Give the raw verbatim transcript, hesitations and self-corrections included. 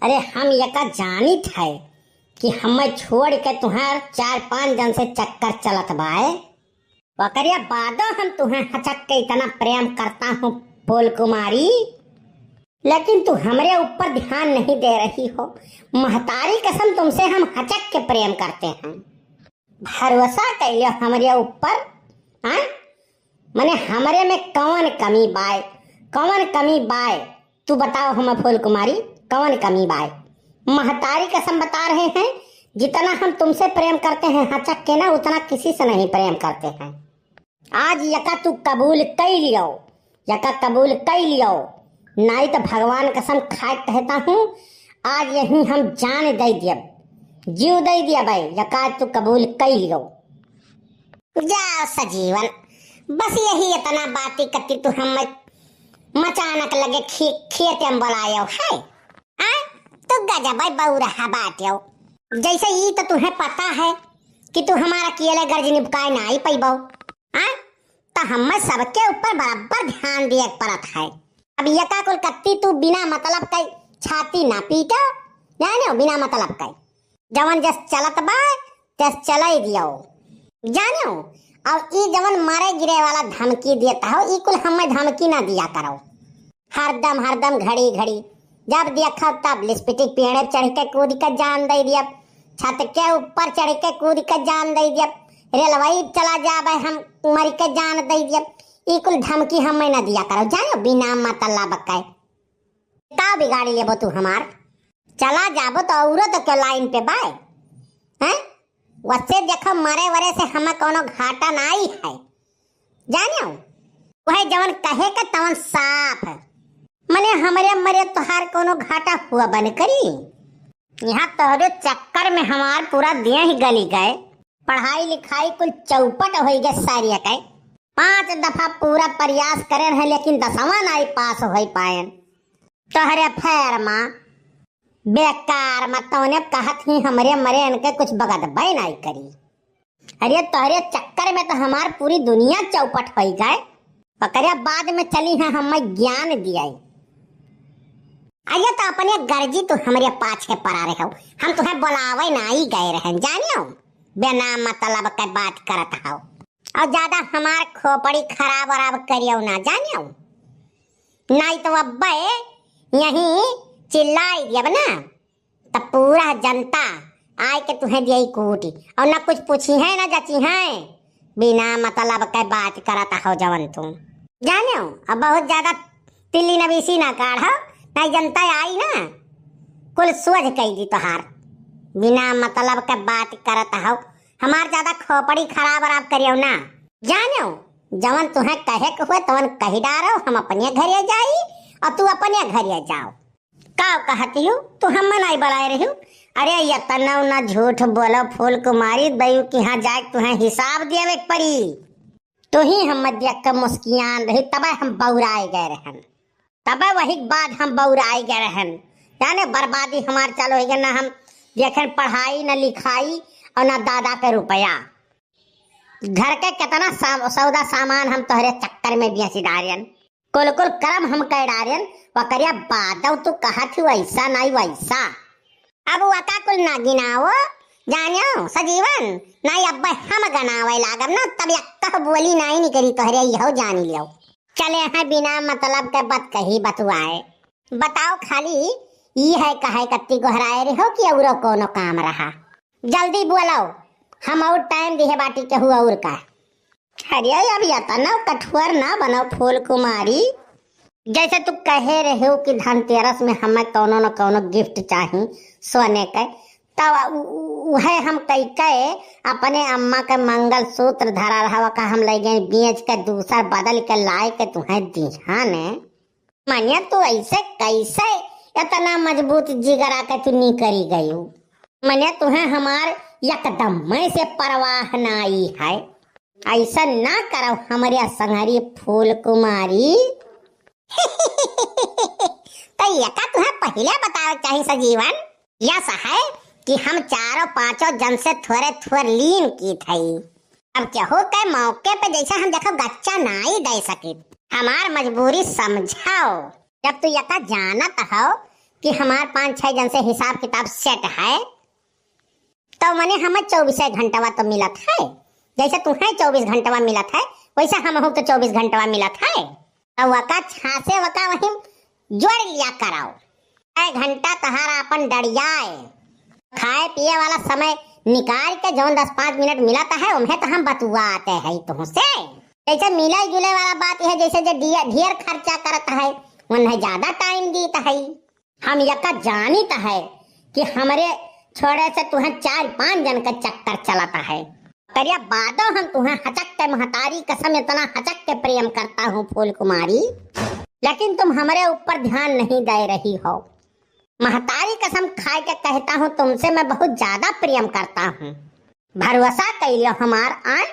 अरे हम यका जानित है कि हमें छोड़ के तुहार चार पांच जन से चक्कर चलत बाए, ओकरे बादो हम तुहें हचक के इतना प्रेम करता हूँ फूल कुमारी, लेकिन तू हमरे ऊपर ध्यान नहीं दे रही हो। महतारी कसम तुमसे हम हचक के प्रेम करते हैं। भरोसा कैले हमरे ऊपर, हाँ? मने हमरे में कौन कमी बाय, कौन कमी बाय? तू बताओ हम फूल कुमारी, कौन कमी बाय? महतारी कसम बता रहे हैं, जितना हम तुमसे प्रेम करते हैं हचक के ना, उतना किसी से नहीं प्रेम करते हैं। आज यका तू कबूल कई लियो, यका कबूल कई लियो, नाई तो भगवान कसम खाए कहता हूँ, आज यहीं हम जान दे दियब, जीव दे दियब, यका तू कबूल कई लियो। जा सजीवन, बस यही इतना बाती कती तू हम मचानक लगे खे-, खेते में बुलायो है। आ? तो गजब है बउरहा बाट्यो। जैसे ई तो तुहें पता है कि तू हमारा कियले गर्ज निपकाए ना आई पैबो। आ? तो हमें सबके ऊपर बराबर ध्यान दिए के पड़त है। अब यका कुल कत्ती तू बिना मतलब के छाती ना पीटो, जाने हो, बिना मतलब के। जवन जस चलत बा, तस चलई दियो। जानो, अब ई जवन मारे गिरे वाला धमकी देत हो, ई कुल हमें धमकी ना दिया करो। हरदम, हरदम, घड़ी, घड़ी, जब देखब तब लिपस्टिक पेड़े चढ़ के कूद के जान दे दियब, छत के ऊपर चढ़ के कूद के जान दे दियब, रेलवई चला जाबे हम मर के जान दे दियब। ई कुल धमकी हमें ना दिया करो, जानो, बिना मतलब के। का बिगाड़ी लेबो तू हमार? चला जाबो तो औरो तो के लाइन पे बाय, हैं? वैसे देखो, मरे वरे से हमें कोनो घाटा नाई है, जानियो। वह जवन कहे के तवन साफ है। मने हमरे मरे तोहार कोनो घाटा हुआ बन करी? यहाँ तोहरे चक्कर में हमार पूरा देह गली गए, पढ़ाई लिखाई कुल चौपट होई गए सारी के। पांच दफा पूरा प्रयास करे हैं, लेकिन दसवां नाई पास होई पाएन। तोहरे फेर मा बेकार मा तौने कहत ही हमरे मरे इनके कुछ बगदबे नाई करी। अरे तोहरे चक्कर में तो हमार पूरी दुनिया चौपट होई गए। ओकरे बाद में चली है हमें ज्ञान दियाई। अरे तो अपने गर्जी तू हमरे पाछे पड़ा रहे हो, हम तुहें बुलावे नाई गए रहन, जानियो। बिना मतलब के बात करत हो। और ज्यादा हमार खोपड़ी खराब वराब करियो ना, जानियो। नाई तो अब्बे यहीं चिल्लाई दियब ना, तब पूरा जनता आए के तुहें दियई कूटी। और ना कुछ पूछी है ना जची है, बिना मतलब के बात करत हो जवन तू, जानियो। अब बहुत ज्यादा तिल्ली नबीसी ना काढ़ो, नाई जनता आई ना, कुल सोझ कई दी तोहार। बिना मतलब के बात करत हो, हमार ज्यादा खोपड़ी खराब वराब करियो ना, जानियो। जवन तुहें कहे के हुए तवन कही डारो, हम अपने घरे जाई और तू अपने घरे जाओ। का कहती हूँ, तू हम नाई बुलाए रही हूँ? अरे यतनौ ना झूठ बोलो फूल कुमारी, दयू के यहाँ जाए तुहें हिसाब देवे के पड़ी। तू ही हम देख के मुस्कियान रही, तबे हम बौराए गए रहन, तबे वही के बाद हम बौराए गए रहन। जाने बर्बादी हमार चालू हो गया, ना हम देखें पढ़ाई, ना लिखाई और ना दादा के रुपया। घर के कितना सा-, सौदा सामान हम तोहरे चक्कर में बेच डारेन, कुल कुल करम हम कह डारेन। वकरिया बादव तू कहत ही वैसा नाई वैसा। अब वका कुल ना गिनाओ, जानियो सजीवन, नाई अब्बे हम गनावे लागब ना, तब यक्का बोली नाई निकली तोहरे, यहो जानी लियो। चले हैं बिना मतलब के बात कही बतुआए। बताओ खाली ई है कहे कत्ती गोहराए रहो कि औरो कोनो काम रहा? जल्दी बोलो, हम और टाइम दिहे बाटी केहू और का। अरे अब यतना कठोर ना बनो फूल कुमारी, जैसे तू कहे रहे हो कि धनतेरस में हमें कौनो न कौनो गिफ्ट चाही सोने के, तब उ-, उ-, उहे हम कई के अपने अम्मा के मंगलसूत्र धरा रहा का हम ले गए बेच के दूसर बदल के लाए के तुहें दिहाने। मने तू ऐसे कैसे इतना मजबूत जिगरा के तू निकरी गयू? मने तुहें हमार एकदम में से परवाह नाई है। ऐसा ना करो हमरे संगरी फूल कुमारी। तो यका तुहें पहिले बतावे चाही सजीवन। यस है कि हम चारों पांचों जन से थोरे थोर लीन की थई। अब केहू के मौके पे जैसे हम देखो गच्चा नाई दे सकित। हमार मजबूरी समझाओ। जब तू यका जानत हो कि हमार पाँच छह जन से हिसाब किताब सेट है, तो मने हमें चौबीस घंटवा तो मिलत है। जैसे तुम्हें चौबीस घंटवा मिलत है, वैसे हमहू तो चौबीस घंटवा मिलत है। तो वका छासे वका वहीं जोड़ लिया कराओ। छह घंटा तहारा अपन डरियाए, खाए पिए वाला समय निकाल के जौन दस पाँच मिनट मिलत है, उन्हें तो हम बतुआते है तुमसे। जैसे मिले जुले वाला बात यह, जैसे जे दिया-, ढेर खर्चा करत है, उन्हें ज्यादा टाइम दीत है। हम यका जानित है कि हमरे छोड़े से तुहें चार पाँच जन का चक्कर चलत है। करिया बादो हम तुहें हचक के, महतारी कसम, इतना हचक के प्रेम करता हूँ फूल कुमारी, लेकिन तुम हमरे ऊपर ध्यान नहीं दे रही हो। महतारी कसम खाए के कहता हूँ, तुमसे मैं बहुत ज्यादा प्रेम करता हूँ। भरोसा कइलियो हमार, आए